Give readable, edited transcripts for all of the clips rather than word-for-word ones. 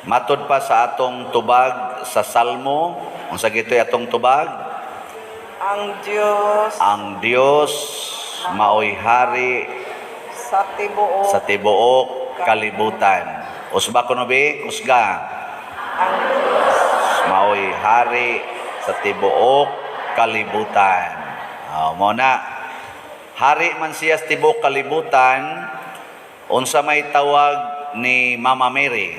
Matod pa sa atong tubag sa Salmo, unsa gito'y atong tubag? Ang Diyos Ang Dios maoy hari sa tibuok sa tibuok kalibutan. Usba kuno bi, kusga. Ang Diyos Maoy hari sa tibuok kalibutan. Oh, mo na hari man siya sa tibuok kalibutan, unsa may tawag ni Mama Mary?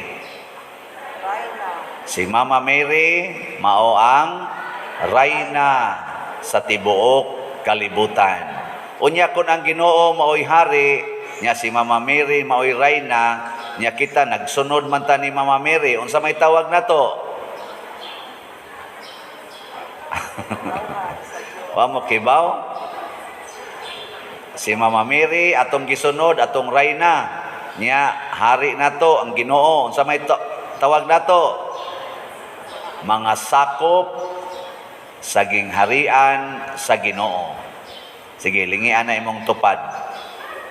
Reyna. Si Mama Mary mao ang rayna sa tibuok kalibutan. Unya kun ang Ginoo maoy hari, nya si Mama Mary maoy rayna, nya kita nagsunod man ta ni Mama Mary, unsa may tawag nato? Reyna sa Diyos. Wa mo kibaw? Si Mama Mary atong gisunod, atong rayna. Nya hari nato ang Ginoo, unsa may tawag nato? Mga sakop sa gingharian sa Ginoo. Sige, lingian na imong tupad.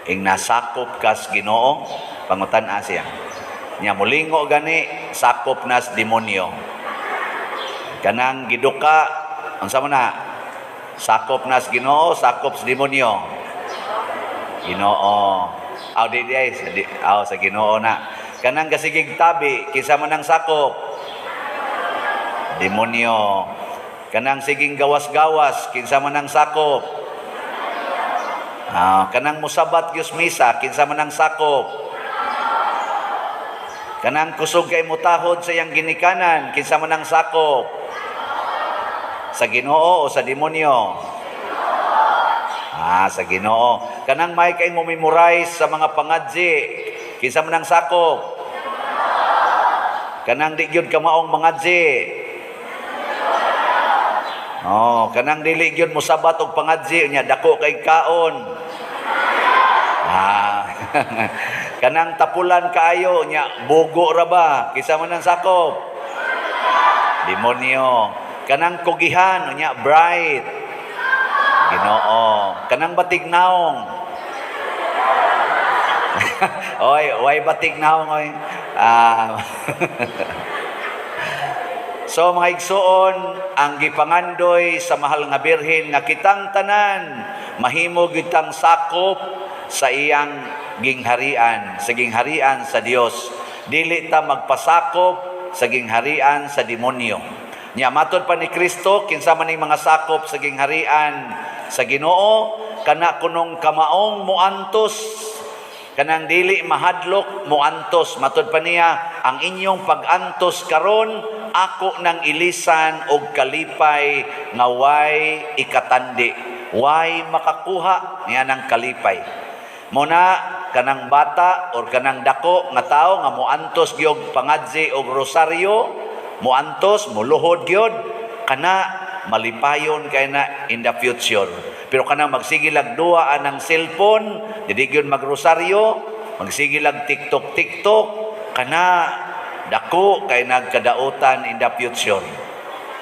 Ing nasakop kas Ginoo, pangutan-a siya. Nya mulingo gani, sakop nas demonyo. Kanang giduka, unsa man na? Sakop nas Ginoo, sakop sa demonyo. Ginoo. Aw di di ay, sa di, aw sa Ginoo na. Kanang gasigig tabi, kinsa man ang sakop? Demonyo. Kanang siging gawas-gawas, kinsa man ang sakop? Ah, kanang musabat gyud misa, kinsa man ang sakop? Kanang kusog kay mutahod sa iyang ginikanan, kinsa man ang sakop? Sa Ginoo o sa demonyo? Ah, sa Ginoo. Kanang may kay mo memorize sa mga pangadji, kinsa man ang sakop? Kanang di gyud kamaong mangadji. Oh, kanang dili gyud mosabat og pangadji nya dako kay kaon. Ah. Kanang tapulan kaayo nya bugo ra ba? Kinsa man ang sakop? Demonyo. Kanang kugihan nya bright. Ginoo. Kanang batig naong. Oy, way batig naong oy. Ah. So mga igsuon, ang gipangandoy sa mahal nga Birhen nga kitang tanan mahimo gitang sakop sa iyang gingharian, sa gingharian sa Dios. Dili ta magpasakop sa gingharian sa demonyo. Nya matod pa ni Kristo, kinsa man ning mga sakop sa gingharian sa Ginoo, kana kunong kamaong muantos, kanang dili mahadlok muantos. Matod pa niya, ang inyong pag-antos karon ako nang ilisan og kalipay nga way ikatandi, way makakuha niya ng kalipay. Muna kanang bata or kanang dako nga tawo nga muantos gyud pangadzi og rosaryo, muantos, muluhod gyud, kana malipayon kay na in the future. Pero kanang magsige lag duwa anang cellphone, dili gyud magrosaryo, magsige lag TikTok TikTok, kana dako kay nagkadautan in the future.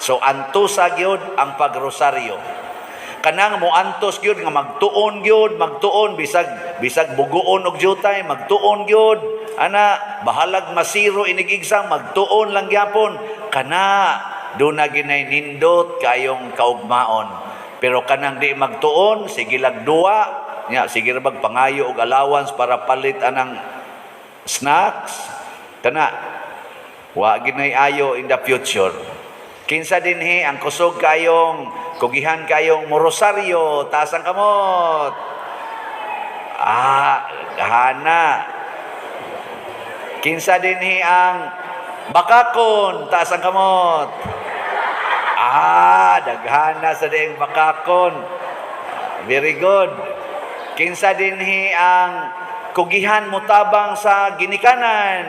So antusa gyud ang pagrosaryo. Kanang moantos gyud nga magtuon gyud, magtuon bisag bisag bugoon og jutay, magtuon gyud. Ana bahalag masiro inig exam, magtuon lang gyapon. Kana duna ginay nindot kayong kaugmaon. Pero kanang di magtuon, sige lag duwa, nya sige ra bag pangayo og allowance para palit anang snacks, kana wa ginay ayo in the future. Kinsa dinhi ang kusog kayong kugihan kayong morosaryo, taas ang kamot. Ah, hana. Kinsa dinhi ang bakakon, taas ang kamot. Ah, daghana sa dieng bakakon. Very good. Kinsa dinhi ang kugihan motabang sa ginikanan?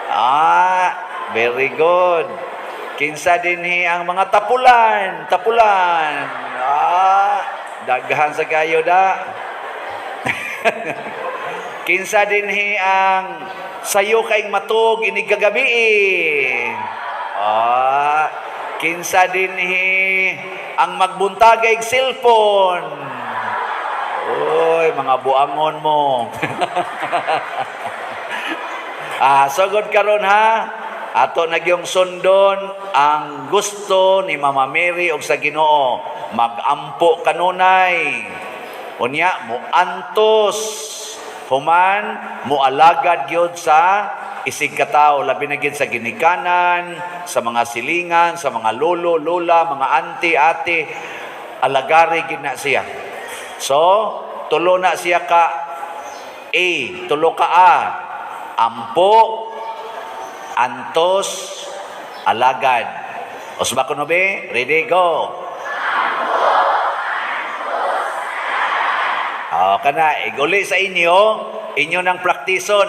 Ah, very good. Kinsa dinhi ang mga tapulan, tapulan. Ah, daghan sa kayo da. Kinsa dinhi ang sayo kay matug inig kagabi. Ah, kinsa dinhi ang magbuntagay cellphone? Uy, mga buangon mo. Ah, sugod karon ha. Ato na gyung sundon ang gusto ni Mama Mary og sa Ginoo. Magampo kanunay. Unya muantos, human mualagad gyud sa isig katawo, labi na gyud sa ginikanan, sa mga silingan, sa mga lolo, lola, mga auntie, ate, alagari gyud na siya. So, tulo na siya ka A, tulo ka A. Ampo, antos, alagad. Usba ko be? Ready, go. O, kana, iguli sa inyo, inyo nang praktison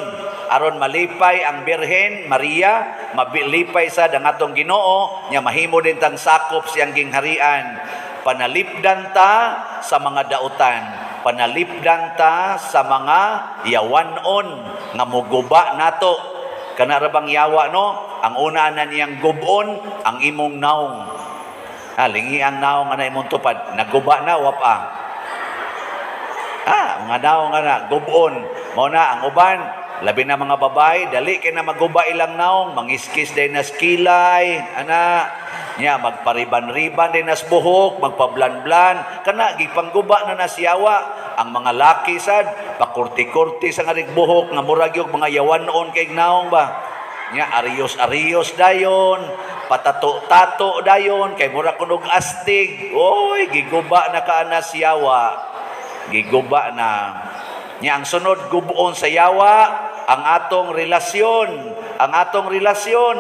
aron malipay ang Birhen Maria, mabilipay sa ang atong Ginoo, nya mahimo din tang sakop siyang gingharian. Panalipdan ta sa mga dautan, panalipdan ta sa mga yawanon nga muguba nato. Kana ra bang yawa, no? Ang una na niyang gubon ang imong naong. Ah, lingi ang naong nga na imong tupad, naguba na wap ah. Ah, mga naong nga na, gubon. Mao na ang uban, labi na mga babae, dali kay na maguba ilang naong, mangiskis day nas kilay, ana, nya magpariban-riban day nas buhok, magpablan-blan, kana gipangguba na nasiyawa. Ang mga laki sad, pakurti-kurti sa nga buhok, nga murag yung mga yawanon kay naong ba. Nya arios-arios dayon, patato-tato dayon, kay mura kunog astig. Oy, giguba na ka na siyawa. Giguba na. Nya ang sunod gubuon sa yawa, ang atong relasyon, ang atong relasyon.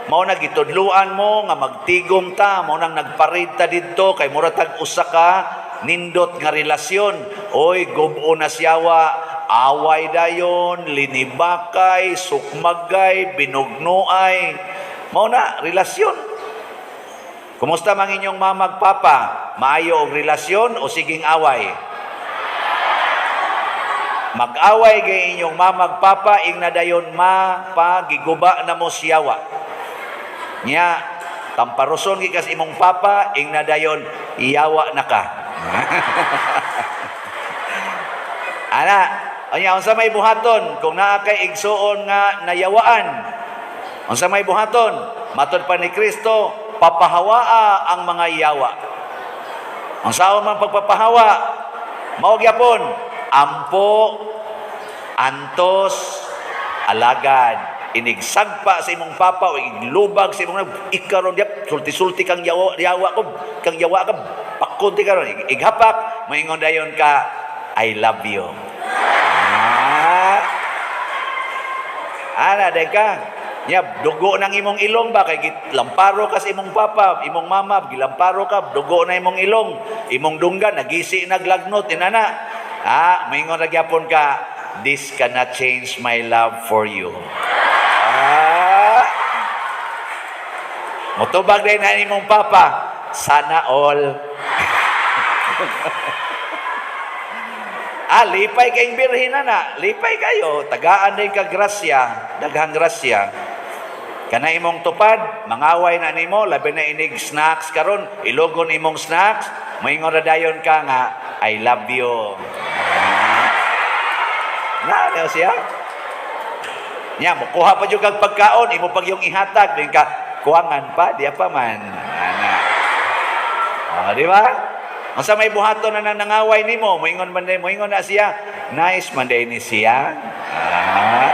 Mao na gitudluan mo nga magtigom ta, mao nang nagparid ta didto kay mura tag usa ka nindot nga relasyon. Oy, gubuon na siyawa, away dayon, linibakay, sukmagay, binugnuay. Mao na relasyon. Kumusta man inyong mama ug papa? Maayo og relasyon o siging away? Mag-away kay inyong mama ug papa, ing nadayon ma pa giguba na mo siyawa. Nya tamparoson gikas imong papa, ing nadayon iyawa na ka. Ana, anya unsa may buhaton kung naa kay igsuon nga nayawaan? Unsa may buhaton? Matod pa ni Kristo, papahawaa ang mga yawa. Unsaon man pagpapahawa? Mao gyapon ampo, antos, alagad. Inigsagpa sa imong papa o iglubag sa imong ikaron diap sulti-sulti kang yawa, yawa ko, kang yawa ka pakunti karon ighapak, moingon dayon ka, "I love you." Ah. Ana day ka. Nya dugo nang imong ilong ba kay lamparo ka sa imong papa, imong mama, gilamparo ka, dugo na imong ilong, imong dunggan nagisi naglagnot inana. Ah, moingon ra gyapon ka, "This cannot change my love for you." Ah. Motubag din na imong papa, "Sana all." Ah, lipay kayong birhen na. Lipay kayo. Tagaan din ka grasya. Daghang grasya. Kana imong tupad, mangaway na nimo, labi na inig snacks karon, ilogon imong snacks, moingon ra dayon ka nga, "I love you." Na, ano siya? Nya, mukuha pa jud kag pagkaon, imo pag yung ihatag, din ka, kuwangan pa, di pa man. Ana. Oh, di ba? Unsa may buhaton na nang nangaway nimo, moingon man day, moingon na siya, nice man day ni siya. Ah,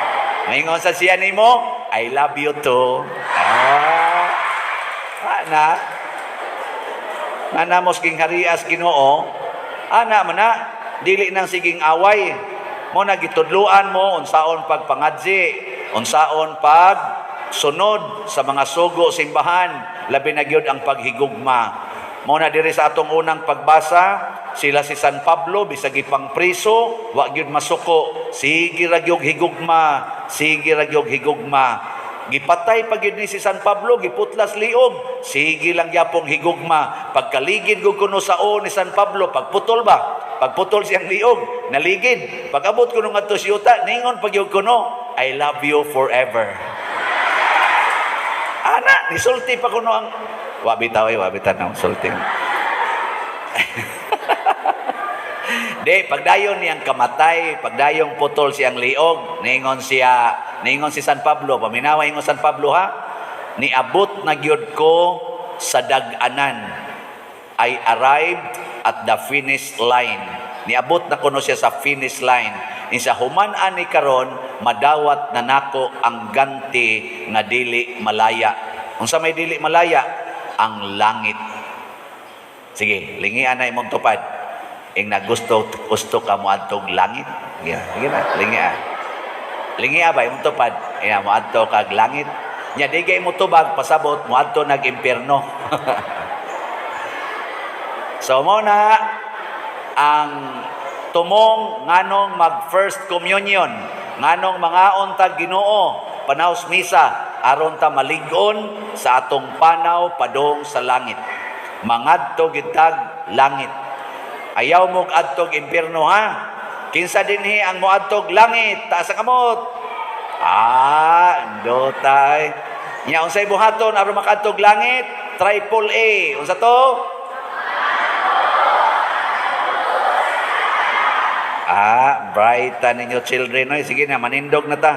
moingon sa siya nimo, "I love you too." Ah, ana. Ana mos ging harias Ginoo, ana man na, dili nang siging away. Mo na gitudluan mo unsaon pagpangadzi, unsaon pag sunod sa mga sugo simbahan, labi na gyud ang paghigugma. Mo na diri sa atong unang pagbasa, sila si San Pablo bisag ipang priso, wa gyud masuko, sige ra gyud higugma, sige ra gyud higugma. Gipatay pa gyud ni si San Pablo, giputlas liog, sige lang gyapong higugma. Pagkaligid gud kuno sao ni San Pablo, pagputol ba? Pagputol siyang liog, naligid. Pag-abot kuno ngadto sa yuta, ningon pag gyud kuno, "I love you forever." Ana, nisulti pa kuno ang wa bitaw ay wa bitaw nang sulti. Di, pagdayon niyang kamatay, pagdayong putol siyang liog, ningon siya, Niingon si San Pablo, paminawa ingon San Pablo ha, "Niabot na gyud ko sa dag-anan." I arrived at the finish line. Niabot na kuno siya sa finish line. Insa human ani karon, madawat na nako ang ganti nga dili malaya. Unsa may dili malaya? Ang langit. Sige, lingian na imong tupad. Ing nagusto gusto ka moadtog langit. Sige, sige na, lingian. Lingia ba imong tupad? Ina moadto kag langit. Nya di kay mo tubag, pasabot moadto nag impierno. So mo na ang tumong nganong mag first communion, nganong mangaon tag Ginoo panaws misa, aron ta malig-on sa atong panaw padong sa langit. Mangadto gid tag langit. Ayaw mo adtog impierno ha. Kinsa dinhi ang moadtog langit? Taas ang kamot. Ah, ndotay. Nya unsay buhaton aron makadtog langit? Triple A. Unsa to? Ah, bright ninyo, children. Oy, sige na, manindog na ta.